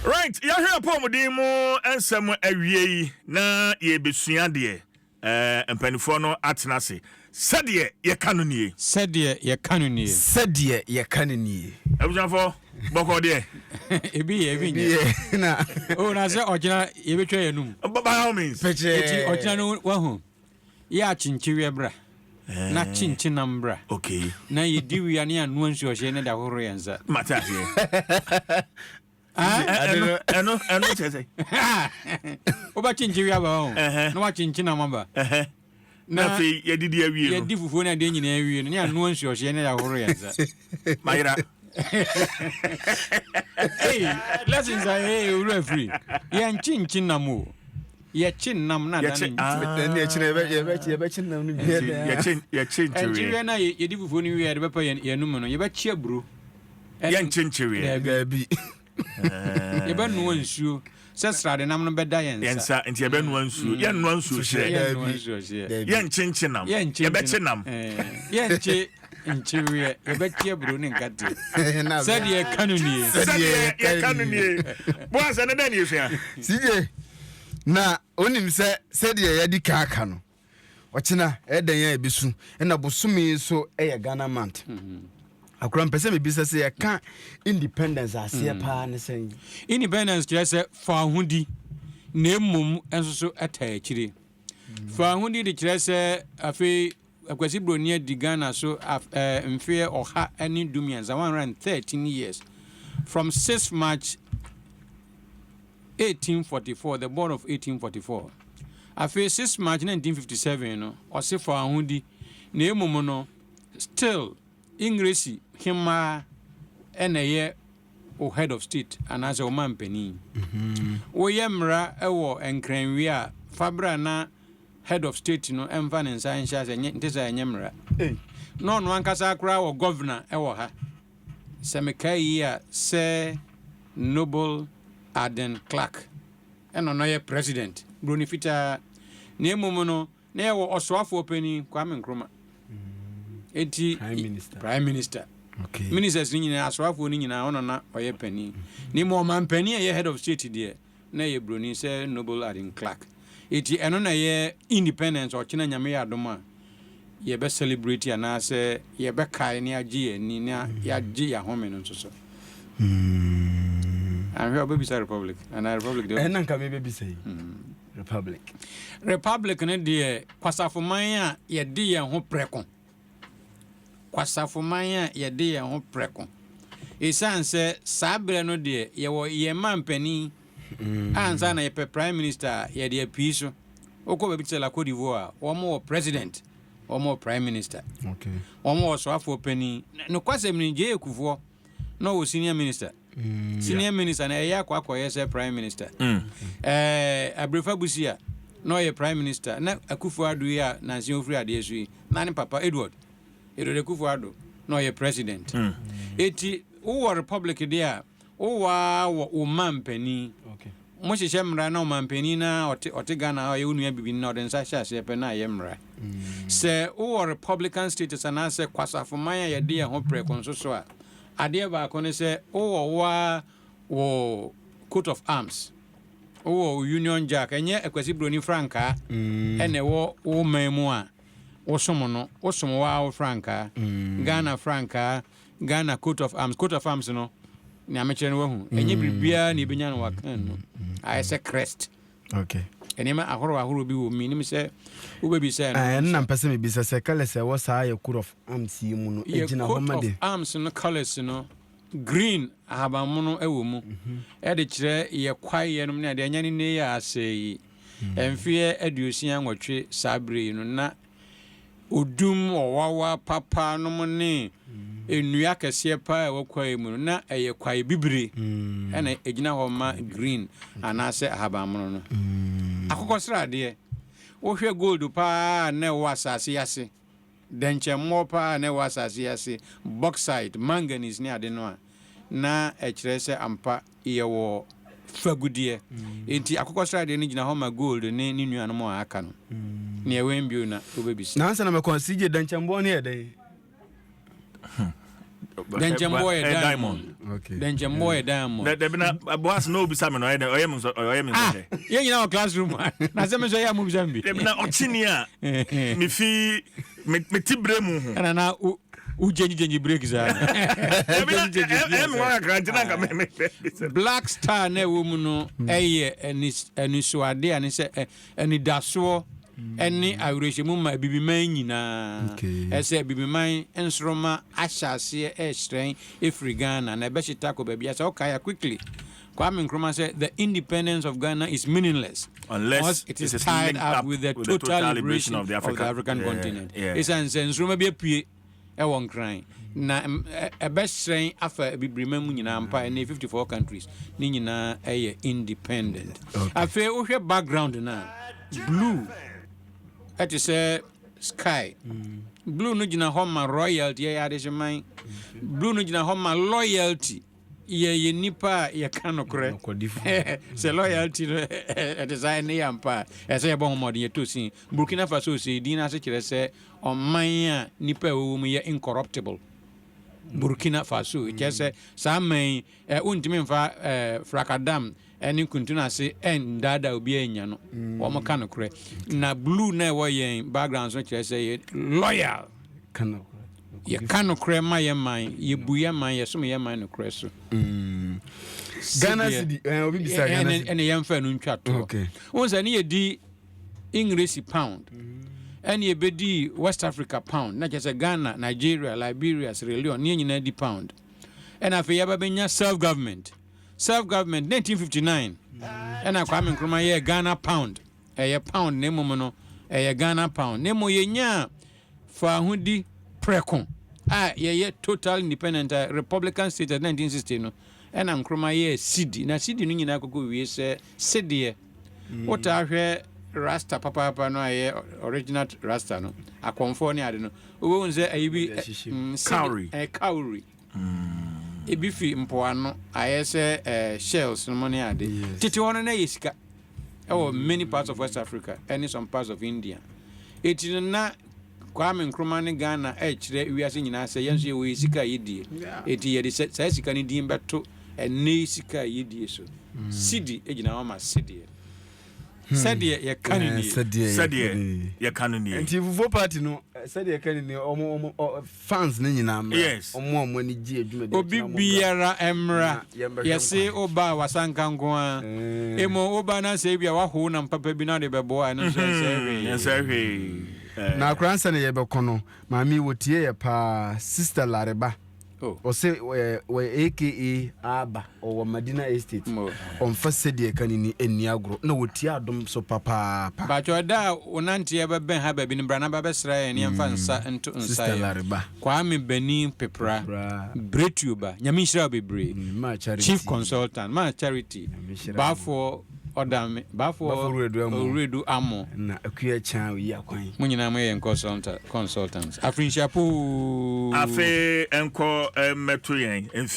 Right, yɛahwɛ apɔmuden mu nsɛm awie yi na yɛbɛsua deɛ mpanimfoɔ no atena ase. Sɛdeɛ yɛka no nie. Sɛdeɛ yɛka no nie. Sɛdeɛ yɛka no nie. Abusuafoɔ, bɔkɔ deɛ. Ebi yɛ, ebi nyɛ. Na. O na sɛ ɔkyena yɛbɛtwa yɛn num. By all means. Pɛkyɛɛ. Eti ɔkyena no wahu. Yɛ akyenkyeweɛ bra. Na kyenkyenam bra. Okay. Na yɛdi wia ne anoa nsuɔhyeɛ ne da hohoro yɛn nsa. Mate aseɛ. Ɛno ɛno ɛno kyerɛ sɛ. Wobɛkyenkye wi aba hɔ na wakyenkye nam aba. Na afei yɛdidi awie no. Yɛdi fufuo ne adeɛ nyinaa awie no ne anoa nsuɔhyeɛ ne yɛahoro yɛn nsa. Mayera. Hey, lessons a hey, owura firi. Yɛnkyenkye nam o. Yɛkye nam na ada ne yɛbɛkye nam no bi. Yɛkye nkyeweɛ. Na yɛdi fufuo no wie a yɛde bɛpa yɛn anum no, yɛbɛkye aburo. Yɛnkye nkyeweɛ. Daabi. Yɛbɛnoa nsuo sɛ srade nam no bɛda yɛn nsa. Yɛn nsa nti yɛbɛnoa nsuo. Yɛnnoa nsuo hyɛ. Yɛnnoa nsuo hyɛ. Yɛnkyenkye nam. Yɛbɛkye nam. Yɛnkye nkyeweɛ. Yɛbɛkye aburo ne nkateɛ. Sɛdeɛ yɛka no nie. Sɛdeɛ yɛka no nie. Boaz, ɛne dɛn na yɛsua? CJ, na wonim sɛ sɛdeɛ yɛadi kan aka no, ɔkyena ɛyɛ dɛn a ɛbɛsu ɛna bosome yi so ɛyɛ Ghana month. Akora mpɛ sɛ mebisa sɛ yɛka independence aseɛ paa ne sɛn? Independence kyerɛ sɛ faahodi, na mmom nso so ɛtaa akyire. Faahodi de kyerɛ sɛ afei Akwasi Broni adi Ghana so mfeɛ 113, 113 years, from 6 March 1844, the born of 1844. Afei 6 March 1957 no, ɔse faahodi, na mmom no, still English hemmaa ɛna ɛyɛ wo head of state anaasɛ wo mampanin. Woyɛ mmara wɔ Nkranwie a, fa bra na head of state no mfa ne nsa nhyɛ ase, nte sɛ ɛnyɛ mmara. Na ɔno ankasa koraa wɔ governor wɔ ha. Sɛ mekae yie a, Sir Noble Arden Clark ɛna ɔno yɛ president, buroni fitaa. Na mmom no, na yɛwɔ ɔsoafoɔ panin Kwame Nkrumah. Enti Prime Minister. Prime Minister. Okay. Ministers no nyinaa, asoafoɔ no nyinaa, ɔno na ɔyɛ panin. Na mmom ɔmampanin a ɛyɛ head of state deɛ, na ɛyɛ buroni sɛ Noble Arden Clark. Enti ɛno na ɛyɛ independence ɔkyena Nyame yɛ adom a yɛbɛ celebrate anaasɛ yɛbɛkae na yɛagye yɛn ani na yɛagye yɛn ahome no nso so. Anhwɛ a wobɛbisa Republic anaa Republic deɛ. Ɛna nka mebɛbisa yi. Republic. Republic no deɛ kwasafoman a yɛde yɛn ho prɛko. Kwasafoman a yɛde yɛn ho prɛko. Ɛsiane sɛ saa berɛ no deɛ yɛwɔ yɛn mampanin ansa na yɛpɛ prime minister a yɛde apii so. Wokɔ baabi te sɛ La Cote d'Ivoire a, wɔn wɔ president, wɔn wɔ prime minister. Okay. Wɔn wɔ ɔsoafoɔ panin. Nokwasɛm ni, J.A. Kufuor na ɔwɔ senior minister. Senior minister na ɛyɛ akɔ akɔyɛ sɛ prime minister. Abrefa Busia na ɔyɛ prime minister. Na Akufo Addo yi a nansi ofiri adeɛ so yi, na ne papa Edward Edward Akufo Addo na ɔyɛ president. Eti wowɔ republic deɛ a, wowɔ ara wɔ wo mampanin. Okay. Mo hyehyɛ mmara na ɔmampanin na ɔte ɔte Ghana ha ɔyɛ wo nua bibini na ɔde nsa hyɛ aseɛ pɛ na ayɛ mmara. Sɛ wowɔ republican status anaasɛ kwasafoman a yɛde yɛn ho prɛko nso so a, adeɛ baako ne sɛ wowɔ wo ara wo coat of arms, wowɔ wo Union Jack, ɛnyɛ Akwasi Broni frankaa ɛna ɛwɔ wo man mu a wosom no, wosom wo ara wo frankaa, Ghana frankaa, Ghana coat of arms. Coat of arms no, nea mekyerɛ no wahu. Ɛnyɛ biribiara na ebenya no wakan no. Ayɛ sɛ crest. Okay. Nneɛma ahorow ahorow bi wɔ mu. Menim sɛ wobɛbisa ɛno. Ɛno na mpɛ sɛ mebisa sɛ colours a ɛwɔ saa yɛ coat of arms yi mu no Yɛ gyina hɔ coat ma of de. arms no colours no, green ahabanmono wɔ mu. Ɛde kyerɛ yɛ kwaeɛ nom ne adeɛ. Ɛnyɛ ne nnɛ yi a asɛe yi. Mfeɛ 68 saa berɛ yi no na odum, ɔwawa papa nom ne nnua akɛseɛ paa a ɛwɔ kwaeɛ mu no, na ɛyɛ kwaeɛ bibire ɛna ɛgyina hɔ ma green anaasɛ ahabanmono no. Akokɔsradeɛ, wohwɛ gold paa a na ɛwɔ asase yi ase, dɛnkyɛmmoɔ paa a na ɛwɔ asase yi ase, bauxite, manganese ne ade no a, na ɛkyerɛ sɛ ampa yɛwɔ fagudeɛ. Enti akokɔsradeɛ no gyina hɔ ma gold ne ne nuanom a aka no. Nea ɛwɛn bio na wobɛbisa. Nansa na mɛkɔ CJ dɛnkyɛmboɔ no yɛ dɛn? Dɛnkyɛmboɔ yɛ diamond. Okay. Dɛnkyɛmboɔ yɛ diamond. Dabi na boas na obisa me no ɔyɛ ɔyɛ me nsɔ ɔyɛ me Ah, nsɔhwɛ. yɛn nyinaa wɔ classroom ha. Na sɛ me nso ɛyɛ a mobisa me bi. Dabi na ɔkyeni a mefi me me ti bere mu ho. Ɛna na wo wo gyengye gyengye break saa. Dabi na Gyengye gyengye ɛyɛ me wɔn kakra nti na nka me me me. Black star na ɛwɔ mu no ɛyɛ anisoade a ne sɛ anidasoɔ ne awerɛhyɛmu ma Abibiman nyinaa. Ɛsɛ Abibiman nsoromma ahyɛ aseɛ rehyerɛn ɛfiri Ghana na ɛbɛhyeta akɔ baabiara. Sɛ wokae a, quickly, Kwame Nkrumah sɛ, The independence of Ghana is meaningless unless it is tied up with the total liberation of the African continent. Ɛsiane sɛ nsoromma bi apue wɔ Nkran, na ɛbɛhyerɛn afa Abibirima mu nyinaa ampa, ɛnɛ 54 countries ne nyinaa ɛyɛ independent. Afei wohwɛ background no a, blue ɛte sɛ sky. Blue no gyina hɔ ma royalty, yɛyɛ adehyeman. Blue no gyina hɔ ma loyalty, yɛyɛ nnipa a yɛka nokorɛ. Sɛ loyalty no ɛte saa ɛne yɛ ampa a, ɛsɛ yɛbɔ ho mmɔden yɛtɔ sin. Burkina Faso sɛ din no ase kyerɛ sɛ ɔman a nnipa a wɔwɔ mu yɛ incorruptible. Burkina Faso kyerɛ sɛ saa man yi wontumi mfa frakadam ne kuntun ase ndaadaa obi anya no. Wɔn ka nokorɛ. Na blue na ɛwɔ yɛn background so kyerɛ sɛ yɛ loyal. Yɛka nokorɛ ma yɛ man, yɛbu yɛ man, yɛsom yɛ man nokorɛ so. Ghana cedi, obi bisa Ghana cedi. Ɛne yɛmfa no ntwa toɔ. Wohu sɛ ne yɛdi English pound, ɛne yɛbɛdi West Africa pound, na kyerɛ sɛ Ghana, Nigeria, Liberia, Sierra Leone, ne yɛn nyinaa di pound. Ɛna afei yɛba bɛnya self government. Self government 1959 ɛna Kwame Nkrumah yɛɛ Ghana pound. Ɛyɛ pound na mmom no ɛyɛ Ghana pound. Na mmom yɛnyaa faahodi prɛko a yɛyɛ total independent a republican status 1960 no, ɛna Nkrumah yɛɛ cedi. Na cedi no nyinaa kɔkɔ wie sɛ sedeɛ. Wotaa hwɛ rasta papaapa no a ɛyɛ original rasta no, akɔmfoɔ ne ade no, wobɛhu sɛ ɛyi bi cowrie. Cowrie. Ebi fi mpoano ayɛ sɛ shells no mu ne ade. Tete hɔ no na ɛyɛ sika ɛwɔ many parts of West Africa ɛne some parts of India. Eti no na Kwame Nkrumah ne Ghana ɛkyerɛ wiase nyinaa sɛ yɛn nso yɛwɔ yɛ sika a yɛdie. Eti yɛde saa sika no din bɛto ɛnɛ sika a yɛdie so. Cedi gyina hɔ ma sedeɛ. Sɛdeɛ yɛka no nie. Sɛdeɛ yɛka no nie. Nti fufuo party no, sɛdeɛ yɛka no nie, ɔmo fans ne nyinaa mmra. Ɔmo a ɔmo ani gye adwuma di. Obi biara mmra. Yɛse woba a wasanka nko ara. Emu woba na sɛ ebia wahow nam papa bi na ɔde bɛboa, ɛno nso ɛnsɛ hwee. Ɛnsɛ hwee. Na akora ansa na yɛbɛkɔ no, maame yi wɔtie yɛ paa, Sister Lariba. Ɔse wɔyɛ aka Aba, ɔwɔ Madina Estate. Ɔmfa sɛdeɛ ɛka ne ni nni agorɔ na wɔtie adom so papaapa. Mpakyɛw ɛda a wo nanteɛ bɛbɛn ha baabi no bra na ba bɛsra yɛn na yɛmfa nsa nto nsa Sister yɛn. Lariba. Kwame Bani Pepra, Bretuo ba, Nyame nhyira wo bebree. Maa Charity. Chief Consultant, Maa Charity, Nyame nhyira mo. Bafoɔ Ɔdame, Bafoɔ Bafoɔ Owuredu Amoh. Owuredu Amoh. Na Akua Kyan Oyi Akwan. Mo nyinaa moyɛ yɛn consultants. Afrinhyia poo. Afe nkɔ mmɛto yɛn.